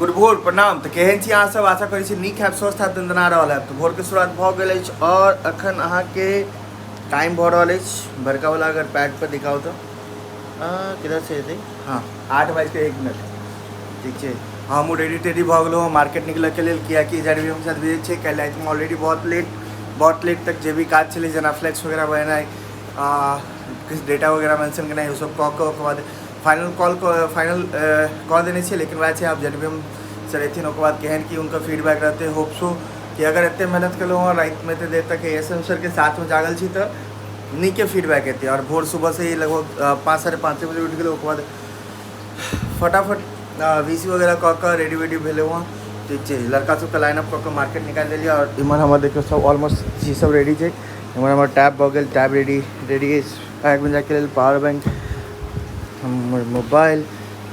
Good भोर, प्रणाम। तऽ केहन छी अहाँ सब? आशा करै छी नीक हैब, स्वस्थ हैब, दनदना रहल हैब। तऽ भोरके शुरुआत भऽ गेल अछि आओर अखन अहाँके टाइम भऽ रहल अछि बड़का वाला, अगर पैड पर दिखाउ तऽ किधर से हेतै? हाँ, 8:01। ठीक छै, हमहूँ रेडी टेडी भऽ गेलहुँ हँ मार्केट निकलऽके लेल, किएकि जब भी हम साथ भेजै छै। काल्हि रातिमे ऑलरेडी बहुत लेट तक जे भी काज छलै, जेना फ्लेक्स वगैरह बनेनाइ, किछु डेटा वगैरह मेंशन केनाइ, ओसब कऽ कऽ ओकर बाद फाइनल कॉल फाइनल कऽ देने छियै। लेकिन वएह छै, आब जब भी हम सर एथिन, ओकर बाद केहन की हुनकर फीडबैक रहतै। होप सो कि अगर एते मेहनत केलहुँ हँ, रातिमे एते देर तक एस एम सरके साथमे जागल छी, तऽ नीके फीडबैक एतै। आओर भोर सुबह से ही लगभग 5, 5:30 बजे उठि गेलहुँ। ओकर बाद फटाफट वीसी वगैरह कऽ कऽ रेडी वेडी भेलहुँ हँ। ठीक छै, लड़का सबके लाइन अप कऽ कऽ मार्केट निकालि देलियै। आओर इम्हर हमर देखियौ, सब ऑलमोस्ट चीज सब रेडी छै। इम्हर हमर टैब भऽ गेल, टैब रेडी रेडी अछि बैग मे जाइके लेल, पावर बैंक, हमर मोबाइल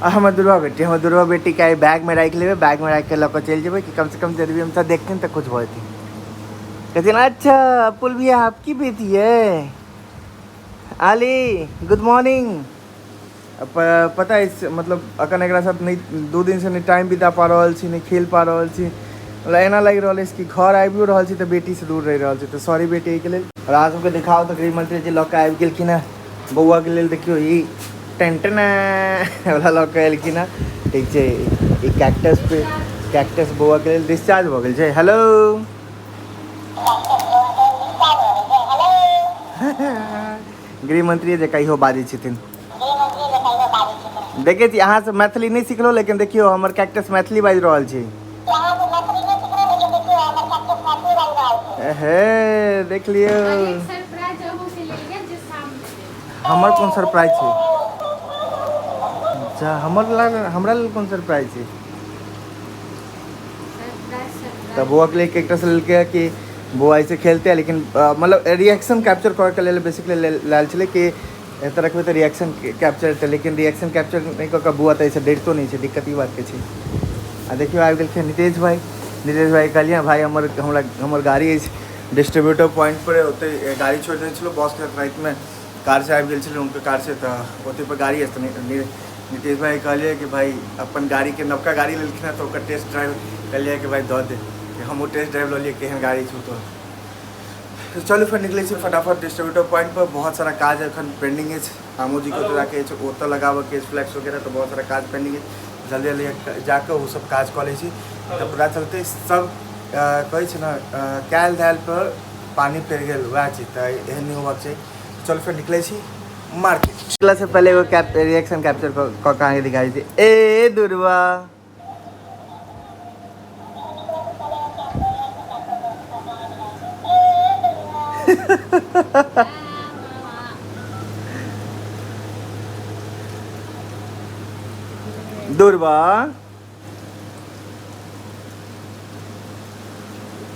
आ हमर दुर्गा बेटी। हमर दुर्गा बेटीके आइ बैगमे राखि लेबै, बैगमे राखि कऽ लऽ कऽ चलि जेबै कि कमसँ कम जब भी हमसब देखथिन तऽ खुश भऽ जेथिन, कहथिन, "अच्छा अपुल भैया, आपकी बेटी है। आली, गुड मॉर्निंग।" पता अछि, मतलब अखन एकरा साथ नहि 2 दिनसँ नहि टाइम बिता पा रहल छी, नहि खेल पा रहल छी। मतलब एना लागि रहल अछि कि घर आबियो रहल छी तऽ बेटीसँ दूर रहि रहल छी। तऽ सॉरी बेटी, एहिके लेल। आओर अहाँ सबके देखाउ तऽ गृहमंत्री जी लऽ कऽ आबि गेलखिन हँ बौआके लेल। देखियौ, ई टेंटना वाला लऽ कऽ एलखिन हँ। ठीक छै, ई कैक्टस पे कैक्टस बौआके लेल। डिस्चार्ज भऽ गेल छै। हेलो, गृहमंत्री जे कहियो बाजै छथिन। देखै छी, अहाँ सब मैथिली नहि सिखलहुँ, लेकिन देखियौ, हमर कैक्टस मैथिली बाजि रहल छै। हे, देख लियौ। और एक सरप्राइज अहूँ के लेल ये जे सामने देब। हमर कोन सरप्राइज छै? जा, हमर लाग, हमरा लेल कोन सरप्राइज छै? Surprise, surprise. तऽ बौआके लेल कैक्टस लेलकै कि बौआ ऐसे खेलते है, लेकिन मतलब रिएक्शन कैप्चर करैके लेल बेसिकली लायल छलै कि एतऽ रखबै तऽ रिएक्शन कैप्चर हेतै। लेकिन रिएक्शन कैप्चर नहि कऽ कऽ बौआ तऽ एहिसँ डरितो नहि छै। दिक्कत ई बातके छै। आ देखियौ, आबि गेलखिन नितेश भाई। नितेश भाई, कहलियै भाई, हमर हमरा हमर गाड़ी अछि डिस्ट्रीब्यूटर पॉइंट पर, ओतहि गाड़ी छोड़ि देने छलहुँ। बॉसके साथ रातिमे कारसँ आबि गेल छलै, हुनकर कारसँ, तऽ ओतहि पर गाड़ी अछि। तऽ नितेश भाई कहलियै कि भाई, अपन गाड़ीके, नवका गाड़ी लेलखिन हँ, तऽ ओकर टेस्ट ड्राइव कहलियै कि भाई दऽ दे कि हमहूँ टेस्ट ड्राइव लऽ लियै, केहन गाड़ी छौ। तऽ चलू, फेर निकलै छी फटाफट डिस्ट्रीब्यूटर पॉइंट पर। बहुत सारा काज एखन पेंडिंग अछि। आमोजीके ओतऽ जाके अछि, ओतऽ लगाबऽके अछि फ्लैक्स वगैरह। तऽ बहुत सारा काज पेंडिंग अछि। जल्दी जल्दी जाकऽ ओ सब काज कऽ लै छी तऽ पता चलतै। सब कहै छै ने, कयल धयल पर पानि फेर गेल, वएह चीज। तऽ एहन नहि होबाक चाही। चलू, फेर निकलै छी मार्केट। निकला से पहले एगो कैप रिएक्शन कैप्चर कऽ कऽ अहाँके दिखाइ छी। ए दुर्वा, दुर्वा।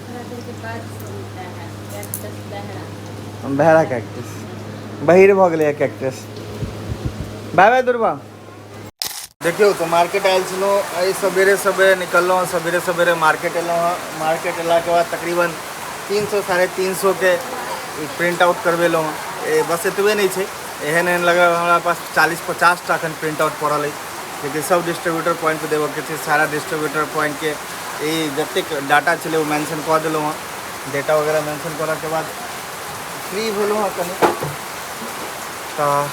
थोड़ा देर के बाद सुनता है कैक्टस बहरा। बहरा कैक्टस, बहिर भऽ गेलै कैक्टस। बाय बाय दुर्वा। देखियौ, तऽ मार्केट आयल छलहुँ एहि सवेरे सवेरे निकललहुँ, सवेरे सवेरे मार्केट एलहुँ हँ। मार्केट एलाके बाद तकरीबन 300, 350के प्रिंट आउट करबेलहुँ हँ। बस एतबे नहि छै, एहन एहन लगल हमरा पास 40-50 टा एखन प्रिंट आउट पड़ल अछि, लेकिन सब डिस्ट्रीब्यूटर पॉइंट पर देबऽके छै। सारा डिस्ट्रीब्यूटर पॉइंटके ई जतेक डाटा छलै, ओ मेंशन कऽ देलहुँ हँ। डेटा वगैरह मेंशन करऽके बाद फ्री भेलहुँ हँ कनि। तऽ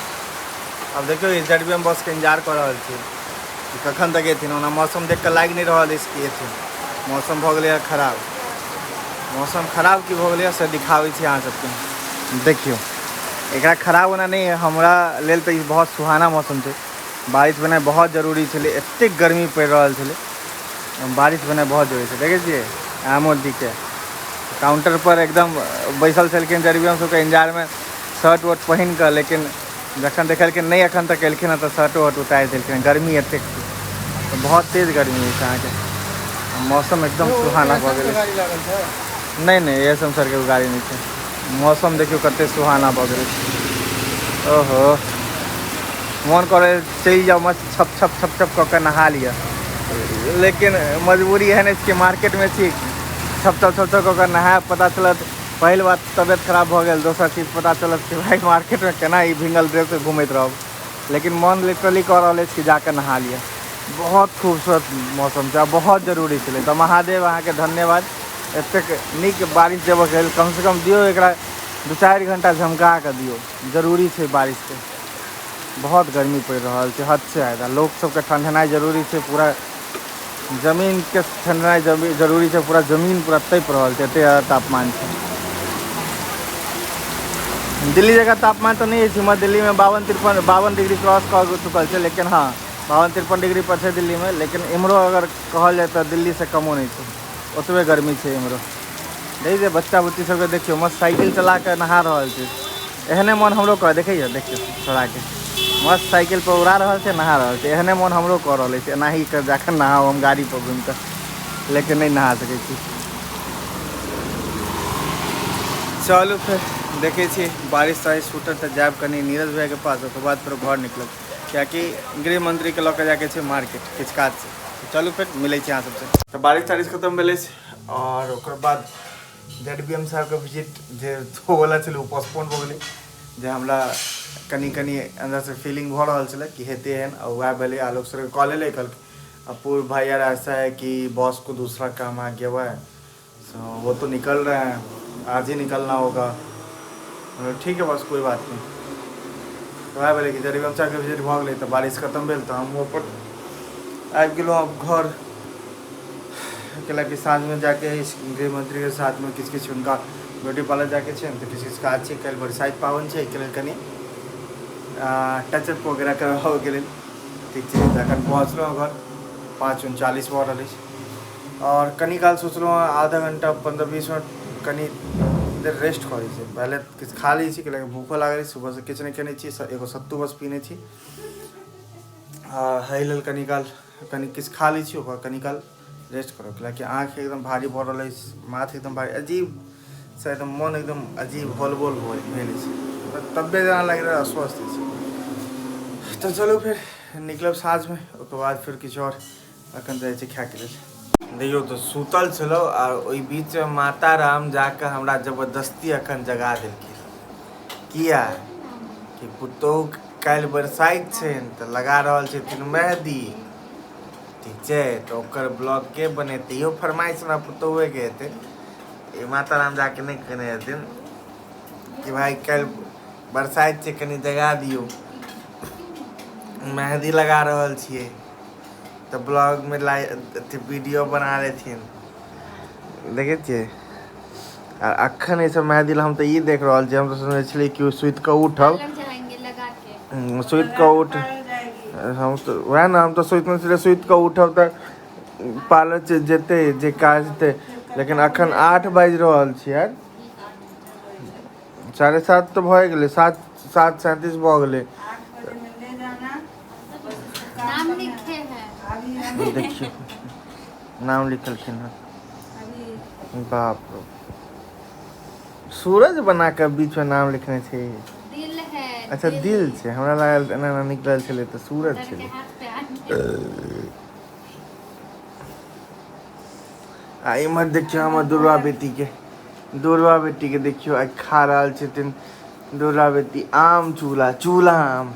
आब देखियौ, ई जेड बी एम बसके इंतजार कऽ रहल छी कि कखन तक एथिन। ओना मौसम देख कऽ लागि नहि रहल अछि कि एथिन। मौसम भऽ गेलैए खराब। मौसम खराब की भऽ गेलैए, से दिखाबै छी अहाँ सबके। देखियौ, एकरा खराब ओना नहि है, हमरा लेल तऽ ई बहुत सुहाना मौसम छै। बारिश भेनाइ बहुत जरूरी छलै। एतेक गर्मी पड़ि रहल छलै, बारिश भेनाइ बहुत जरूरी छै। देखै छियै, आमोद जीके काउंटर पर एकदम बैसल छलखिन जरबी सबके इंतजारमे, शर्ट वर्ट पहिन कऽ। लेकिन जखन देखलखिन नहि एखन तक एलखिन हँ, तऽ शर्टो वर्ट उतारि देलखिन। गर्मी एतेक छै, तऽ बहुत तेज गर्मी अछि अहाँके। मौसम एकदम सुहाना भऽ गेलै। गाड़ी लागल छै? नहि नहि, एस एम सरके गाड़ी नहि छै। मौसम देखियौ, कते सुहाना भऽ गेलै। ओहो, मोन करे चलि जाउ, मस्त छप छप छप छप कऽ के नहा लिअ। लेकिन मजबूरी एहन अछि कि मार्केटमे छी। छप छप छप छप कऽ के नहायब, पता चलत पहिल बात तबियत खराब भऽ गेल, दोसर चीज पता चलत कि भाई, मार्केटमे केना ई भींगल ड्रेस घुमैत रहब। लेकिन मन लिटरली कऽ रहल अछि कि जाकऽ नहा लिअ। बहुत खूबसूरत मौसम छै, बहुत जरूरी छलै। तऽ महादेव अहाँके धन्यवाद, एतेक नीक बारिश देबऽके लेल। कमसँ कम दियौ एकरा 2-4 घंटा झमका कऽ दियौ, जरूरी छै बारिशके। बहुत गर्मी पड़ि रहल छै हदसँ ज्यादा। लोक सबके ठंढेनाइ जरूरी छै, पूरा जमीनके ठंढेनाइ जरूरी छै। पूरा जमीन पूरा तपि रहल छै, एते ज्यादा तापमान छै। दिल्ली जगह तापमान तऽ नहि अछि, मगर दिल्लीमे 52 53 52 डिग्री क्रॉस कऽ चुकल छै। लेकिन हँ, 52 53 डिग्री पर छै दिल्लीमे, लेकिन इम्हरो अगर कहल जाय तऽ दिल्लीसँ कमो नहि छै, ओतबे गर्मी छै इम्हरो। देखै छै बच्चा बुच्ची सबके, देखियौ मस्त साइकिल चला कऽ नहा रहल छै। एहने मन हमरो कह, देखैए, देखियौ छोड़ाके मस्त साइकिल पर उड़ा रहल छै, नहा रहल छै। एहने मन हमरो कऽ रहल अछि, एनाही कऽ जाकऽ नहाउ हम गाड़ी पर घुमि कऽ, लेकिन नहि नहा सकै छी। चलू फेर देखै छी, बारिश तारिश छूटत तऽ जायब कनि नीरज भैयाके पास, ओकर बाद फेर घर निकलब, कियाकि गृह मन्त्रीके लऽ कऽ जायके छै मार्केट, किछु काज छै। चलू फेर मिलै छी अहाँ सबसँ। तऽ बारिश तारिश खतम भेलै आओर ओकर बाद जेड बी एम साहबके विजिट जे होवला छलै ओ पोस्टपोन भऽ गेलै, जे हमरा कनि कनि अन्दरसँ फीलिंग भऽ रहल छलै कि हेतै एहन, आओर वएह भेलै। आलोक सरके कॉल एलै, कहलकै अपूर्व भाई यार ऐसा है कि बॉस को दूसरा काम आ गया हुआ है, सो वो तो निकल रहे हैं, आज ही निकलना होगा। ठीक है बस, कोई बात नहीं। तऽ वएह भेलै कि जेड बी एम साहबके विजिट भऽ गेलै, तऽ बारिश खतम भेल, तऽ हम अपन आबि गेलहुँ आब घर, कैलाकि साँझमे जाके गृह मन्त्रीके साथमे किछु किछु हुनका ब्यूटी पार्लर जाके छै, तऽ किछु किछु काज छै। काल्हि बरसाइत पाबनि छै, एहिके लेल कनि टचअप वगैरह करबाबैके लेल। ठीक छै, तऽ एखन पहुँचलहुँ घर, 5:39 भऽ रहल अछि। आओर कनि काल सोचलहुँ हँ आधा घण्टा 15-20 मिनट कनि देर रेस्ट करै छी। पहिले किछु खा लै छी, कैलाकि भूखो लागल अछि, सुबहसँ किछु नहि खेने छी, एगो सत्तू बस पीने छी। एहि लेल कनि काल कनि किछु खा लै छी, ओकर कनि काल रेस्ट करब, कैलाकि आँखि एकदम भारी भऽ रहल अछि, माथ एकदम भारी, अजीब से एकदम मन एकदम अजीब होलबोल भेल अछि, तबियत जेना लागि रहल अस्वस्थ अछि। तऽ चलू फेर निकलब साँझमे, ओकर बाद फेर किछु आओर। अखन जाइ छी खायके लेल। देखियौ तऽ सुतल छलहुँ आ ओहि बीचमे माता राम जाकऽ हमरा जबरदस्ती अखन जगा देलखिन। किया कि पुतोहु काल्हि बरसाइत छनि तऽ लगा रहल छथिन मेहदी। ठीक छै, तऽ ओकर ब्लॉग के बनेतै? इहो फरमाइश हमरा पुतोहुएके हेतै। ई माता राम जाके नहि कहने हेथिन कि भाय काल्हि बरसाइत छै, कनि जगा दियौ, मेहदी लगा रहल छियै, तऽ ब्लॉगमे लाइ अथी वीडियो बना लेथिन। देखै छियै, आ अखन ई सब मेहदी हम तऽ ई देख रहल छी। हम तऽ सोचने छलियै कि सुति कऽ उठब, सुति कऽ उठ, हम तऽ वएह ने, हम तऽ सोचने छलियै सुति कऽ उठब तऽ पार्लर जेतै, जे काज हेतै, लेकिन अखन 8 बाजि रहल छै यार, 7:30 तऽ भए गेलै, 7:37 भऽ गेलै। नाम लिखे है। देखियौ, नाम लिखलखिन हँ। बाप रे, सूरज बना कऽ बीचमे नाम लिखने छै। दिल है। अच्छा, दिल छै। हमरा लागल एना एना निकलल छलै तऽ सूरज सर के छलै। हाथ पे आ गया। आ इम्हर देखियौ हमर दुर्गा बेटीके, दुर्गा बेटीके देखियौ, आइ खा रहल छथिन दुर्गा बेटी आम चूल्हा, चूल्हा आम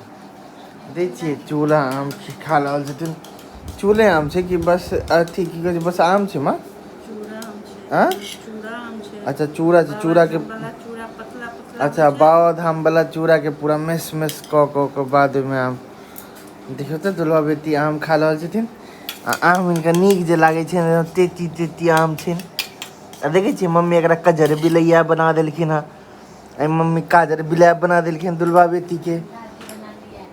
दै छियै, चूल्हा आम खा रहल छथिन। चूल्हे आम छै कि बस अथी की कहै छै, बस आम छै माँ? चूड़ा आम छै। आँ? चूड़ा आम छै। अच्छा, चूड़ा छै, चूड़ा के बाबा चूड़ा पतला पतला। अच्छा, बाबा धाम वाला चूड़ा के पूरा मेस मेस कऽ कऽ कऽ बाद ओहिमे आम। देखियौ तऽ दुल्हा बेटी आम खा रहल छथिन, आ आम हिनका नीक जे लागै छै, तेती तेती आम छै। आ देखै छियै मम्मी एकरा कजर बिलैया बना देलखिन हँ। एहि मम्मी काजर बिलैया बना देलखिन दुल्हा बेटीके। दादी बना दिया।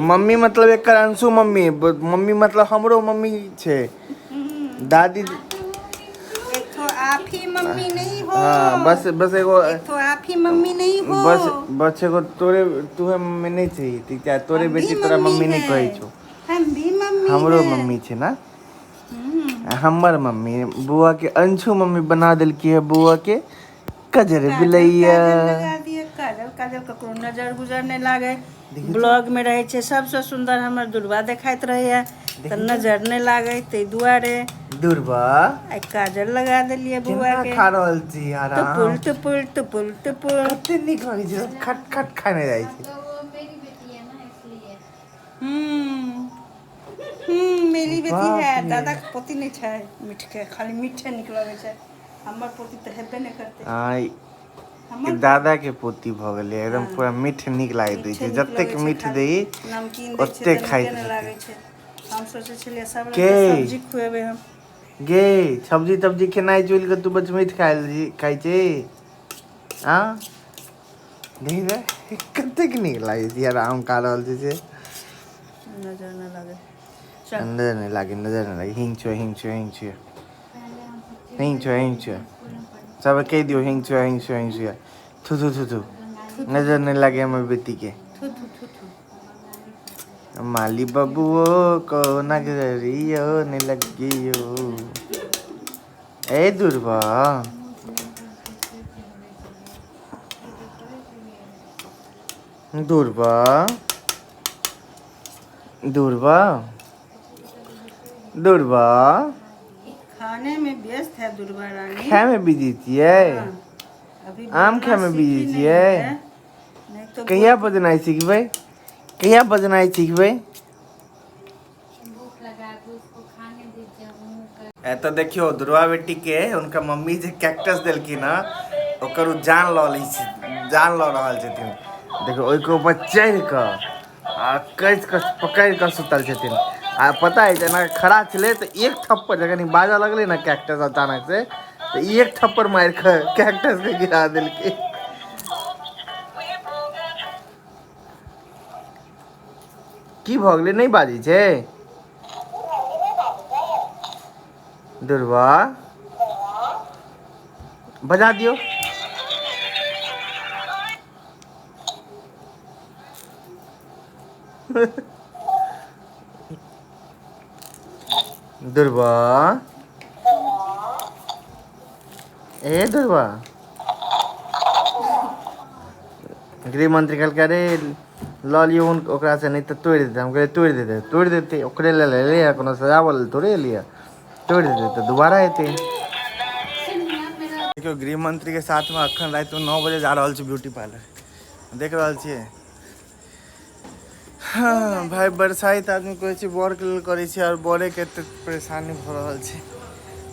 मम्मी मतलब एकर अंशु मम्मी, मम्मी मतलब हमरो मम्मी छै दादी। एक तो आप ही मम्मी नहीं हो। हाँ, बस बस एगो। एक तो आप ही मम्मी नहीं हो। बस बस एगो तोरे तूहे मम्मी नहीं छै, ठीक छै? तोरे हम भी बेटी तोरा मम्मी नहीं है। कहै छौ। हम भी मम्मी हमरो है। मम्मी छै ना। हमर मम्मी बुआ के अंशु मम्मी बना देलकी है बुआ के कजर काजल बिलैया। काजल लगा दिए काजल, काजल ककरो नजर गुजर नहि लागे। ब्लॉग में रहै छै सबसँ सुन्दर हमर दुर्वा देखाइत रहैया, तऽ नजर नहि लागै, ताहि दुआरे दुर्वा आइ काजल लगा देलियै बौआ केना के। खा रहल छी टुपुल आराम। टुपुल टुपुल टुपुल। कते नीक लगै छै, खट खट खाने जाइ छै। तो वो मेरी बेटी है ना, इसलिए। हम्म हम्म। मैथिली बेटी बाप है, रे। दादा के पोती नहि छै मीठके, खाली मीठे नीक लगै छै। हमर पोती तऽ हेबे नहि करतै। आ, ई हमर दादा के पोती भऽ गेलै एकदम पूरा मीठ नीक लागैत रहै मीठे छै, नीक जतेक लगै छै, मीठ खाली दही नमकीन दै छै ओतेक तऽ खाइत नीके नहि रहतै। लागै छै। हम सोचै छलियै सब के? रंगके सब्जी खुएबै हम। गे, सब्जी तब्जी खेनाइ चुलि कऽ तू बस मीठ खाइ छी? आ देखी तऽ कतेक नीक लागै छै यार, आम खा रहल छै से। नजर नहि लागै, चल। नजर नहि लागे, नजर नहि लागे। हिंग छुए, हिंग छुए, हिंग छुए, हिंग छुए, हिंग छुए। सब कहि दियौ, हिंग छुए, हिंग छुए, हिंग छुए। थू थू थू थू, नजर नहि लागे हमर बेटीके। थू थू थू थू। माली बबुओ को नजरियो नहि लगियो। ए दुर्बा, दुर्बा, दुर्बा, दुर्बा। खाने में व्यस्त है दुर्गा रानी। खाय में बिजी छियै? हाँ, अभी आम बोलना खाय में सीखी बिजी नहीं छियै? है, नहीं तो कहिया बजनाइ सिखबै? कहिया बजनाइ सिखबै? भूख लगा के उसको खाने दीजिए, मुँह कर। एतऽ देखियौ, दुर्गा बेटी के हुनका मम्मी जे कैक्टस देलखिन हँ, ओकर ओ जान लऽ लै छै, जान लऽ रहल छथिन। देखियौ, ओहिके ऊपर चढ़ि कऽ आ कसि कऽ पकड़ि कऽ सुतल छथिन। आ पता अछि, एना खड़ा छलै तऽ एक थप्पड़, जखन ई बाजऽ लगलै ने कैक्टस अचानक से, तऽ एक थप्पड़ मारि कऽ कैक्टस के गिरा देलकै। की भऽ गेलै? नहि बाजै छै दुर्बा? बजा दियौ। दुर्बा, ए दुर्बा। गृहमंत्री कहलकै, अरे लऽ लियौ ओकरासँ, नहि तऽ तोड़ि देतै। हम कहलियै, तोड़ि देतै, तोड़ि देतै, ओकरे लेल एलैए, कोनो सजाबऽ लेल थोड़े एलैए। तोड़ि देतै तऽ दोबारा एतै। देखियौ, गृहमंत्री के साथमे अखन रातिमे 9 बजे जा रहल छी ब्यूटी पार्लर, देख रहल छियै। हाँ भाइ, बरसाइत आदमी कहै छै बरके लेल करै छै, आओर बरेके एतेक परेशानी भऽ रहल छै।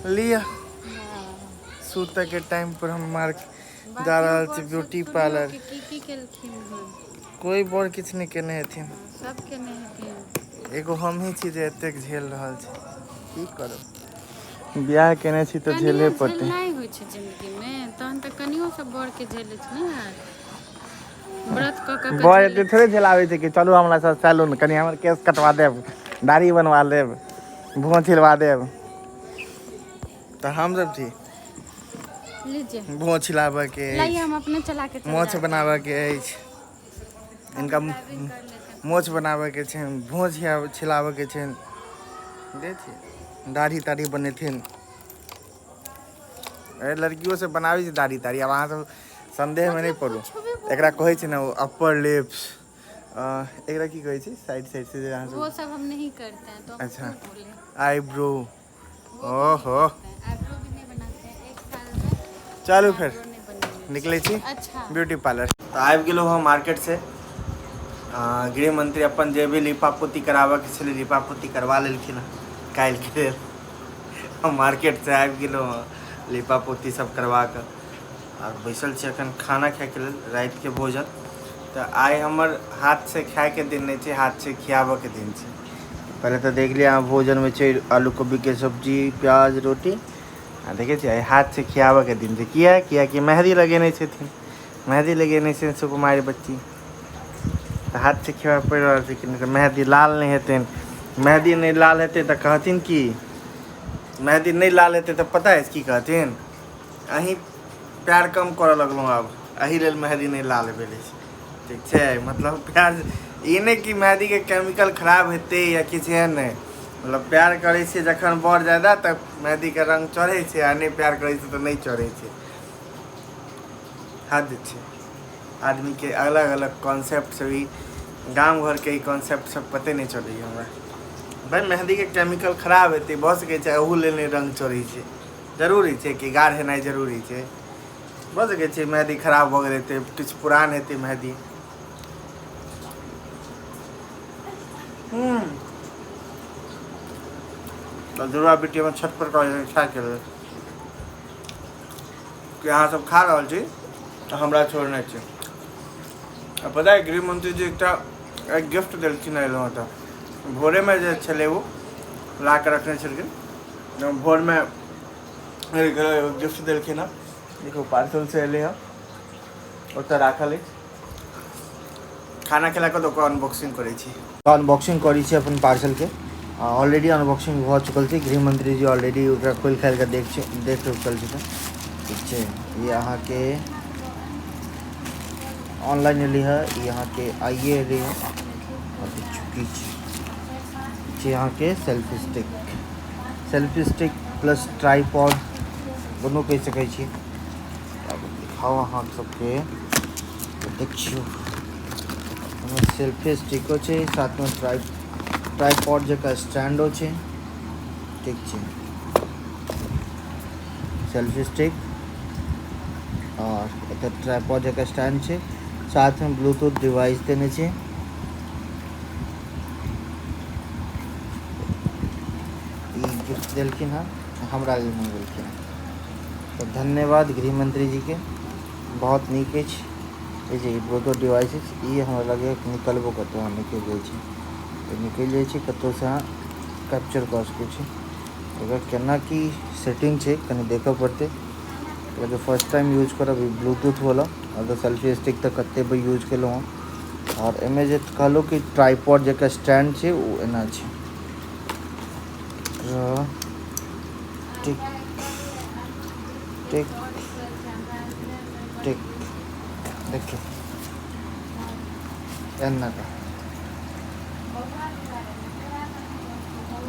लिअ, सुतऽके टाइम पर हम मार जा रहल छी ब्यूटी पार्लर। की की केलखिन हन? कोइ बर किछु नहि केने हेथिन। सब केने हेथिन। एगो हमही छी जे एतेक झेल रहल छी। की करब, बियाह केने छी तऽ झेले कनियो पड़तै। झेलनाइ होइ छै जिन्दगीमे, तहन तऽ कनियो सब बरके झेलै छै ने यार, व्रत कऽ कऽ के बर झेलै। एते थोड़े झेलाबै छै कि चलू हमरा साथ सैलून, कनि हमर केश कटवा देब, दाढ़ी बनवा लेब, भों छिलवा देब। तऽ हमसब छी लीजिए। भों छिलाबऽके लाइए, अछि, हम अपने चला के चल मोछ जाते हैं। बनाबऽके अछि इनका। ड्राइविंग कर लेते हैं। मोछ बनाबऽके छनि, भों छिलाबऽके छनि, देखिए, दाढ़ी ताढ़ी बनेथिन। अरे, लड़कियों से बनाबै छै दाढ़ी ताढ़ी, आब अहाँ सब संदेहमे नहि पड़ू। एकरा कहै छै ने ओ अपर लिप्स, एकरा की कहै छै, साइड साइड से जे अहाँ वो सब सब हम नहीं करते हैं तो हम अच्छा। क्यों बोले? आईब्रो। वो ओहो। आईब्रो भी नहीं बनाते हैं, एक साल में चलू फेर। आईब्रो नहीं बनेंगे। निकलै छी अच्छा। Beauty parlour. तऽ आबि गेलहुँ हम मार्केटसँ। गृहमंत्री अपन जे भी लिपा पोती कराबऽके छलै, लिपा पोती करवा लेलखिन हँ काल्हिके लेल। हम मार्केटसँ आबि गेलहुँ हँ लिपा पोती सब करवा कऽ, आर बैसल छी अखन खाना खायके लेल, रातिके भोजन। तऽ आइ हमर हाथसँ खायके दिन नहि छै, हाथसँ खियाबऽके दिन छै। पहिले तऽ देख लिअ अहाँ, भोजनमे छै आलू कोबीके सब्जी, प्याज, रोटी। आ देखै छियै, आइ हाथसँ खियाबऽके दिन छै। किया? कियाकि मेहदी लगेने छथिन, मेहदी लगेने छै सुकुमारी बच्ची, तऽ हाथसँ खियाबऽ पड़ि रहल छै कि नहि तऽ मेहदी लाल नहि हेतनि। मेहदी नहि लाल हेतै तऽ कहथिन की? मेहदी नहि लाल हेतै तऽ पता अछि की कहथिन? अहीं प्यार कम करऽ लगलहुँ आब, एहि लेल मेहदी नहि लाल भेल अछि। ठीक छै, मतलब प्यार ई नहि कि मेहदीके केमिकल खराब हेतै या किछु एहन नहि। मतलब प्यार करै छियै जखन बड़ ज्यादा तऽ मेहदीके रंग चढ़ै छै, आ नहि प्यार करै छै तऽ नहि चढ़ै छै। हद छै आदमीके अलग अलग कॉन्सेप्ट से भी। गाम घरके ई कॉन्सेप्ट सब पते नहि चलैए हमरा। भाइ, मेहदीके केमिकल खराब हेतै, भऽ सकै छै एहू लेल नहि रंग चढ़ै छै। जरूरी छै कि गाढ़ हेनाइ जरूरी छै? भऽ सकै छै मेहदी खराब भऽ गेल हेतै, किछु पुरान हेतै मेहदी। तऽ दुर्गा बेटी हमर छत पर कहै खायके लेल कि अहाँ सब खा रहल छी आ हमरा छोड़ने छी। आ पता है, गृहमंत्री जी एकटा गिफ्ट देलखिन। एलहुँ तऽ भोरेमे जे छलै, ओ ला कऽ रखने छलखिन। भोरमे गिफ्ट देलखिन हँ। देखियौ, पार्सल से एलै हँ, ओतऽ राखल अछि। खाना खेलाके बाद ओकर अनबॉक्सिंग करै छी। अनबॉक्सिंग करै छी अपन पार्सलके। ऑलरेडी अनबॉक्सिंग भऽ चुकल छै। गृहमंत्री जी ऑलरेडी ओकरा खोलि खालि कऽ देख चुकल छथिन। ठीक छै, ई अहाँके ऑनलाइन एलै हँ। ई अहाँके आइए एलै हँ। आओर देखियौ की छै। छै अहाँके selfie stick, selfie stick plus tripod दुनू कहि सकै छी। आब दिखाउ अहाँ सबके। देखियौ, ओहिमे सेल्फी स्टिको छै, साथमे ट्राईपॉड जकाँ स्टैंडो छै। ठीक छै, सेल्फी स्टिक आओर एतऽ ट्राईपॉड जकाँ स्टैंड छै। साथमे ब्लूटूथ डिवाइस देने छै। ई गिफ्ट देलखिन हँ, हमरा लेल मंगेलखिन हँ, तऽ धन्यवाद गृहमंत्री जीके। बहुत नीक अछि। ई जे ब्लूटूथ डिवाइस अछि, ई हमरा लगैए निकलबो कतहु। हँ, निकलि जाइ छै। ई निकलि जाइ छै, कतहुसँ अहाँ कैप्चर कऽ सकै छी। एकर केना की सेटिंग छै, कनि देखऽ पड़तै। कियाकि फर्स्ट टाइम यूज करब ई ब्लूटूथवला। आओर तऽ सेल्फी स्टिक तऽ कतेक बेर यूज केलहुँ हँ। आओर एहिमे जे कहलहुँ कि ट्राईपॉड जकर स्टैंड छै, ओ एना छै। टिक टिक टिक, देखियौ, एना कऽ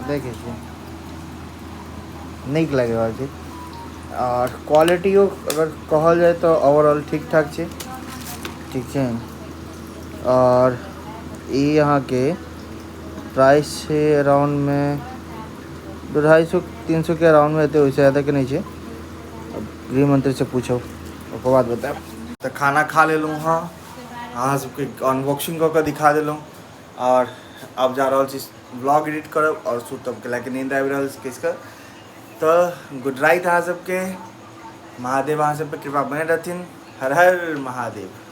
देखै छियै। नीक लागि रहल छै। आओर क्वालिटियो अगर कहल जाय तऽ ओवरऑल ठीक ठाक छै। ठीक छै। आओर ई अहाँके प्राइस छै अराउंडमे 250, 300के अराउंडमे हेतै, ओहिसँ ज्यादाके नहि छै। गृहमंत्रीसँ पूछब, ओकर बाद बतायब। तऽ खाना खा लेलहुँ हँ, अहाँ सबके अनबॉक्सिंग कऽ कऽ दिखा देलहुँ। आओर आब जा रहल छी, ब्लॉग एडिट करब आओर सुतब, कैलाकि नींद आबि रहल छै कसिकऽ। तऽ गुड नाइट अहाँ सबके। महादेव अहाँ सब पे कृपा बने रहथिन। हर हर महादेव।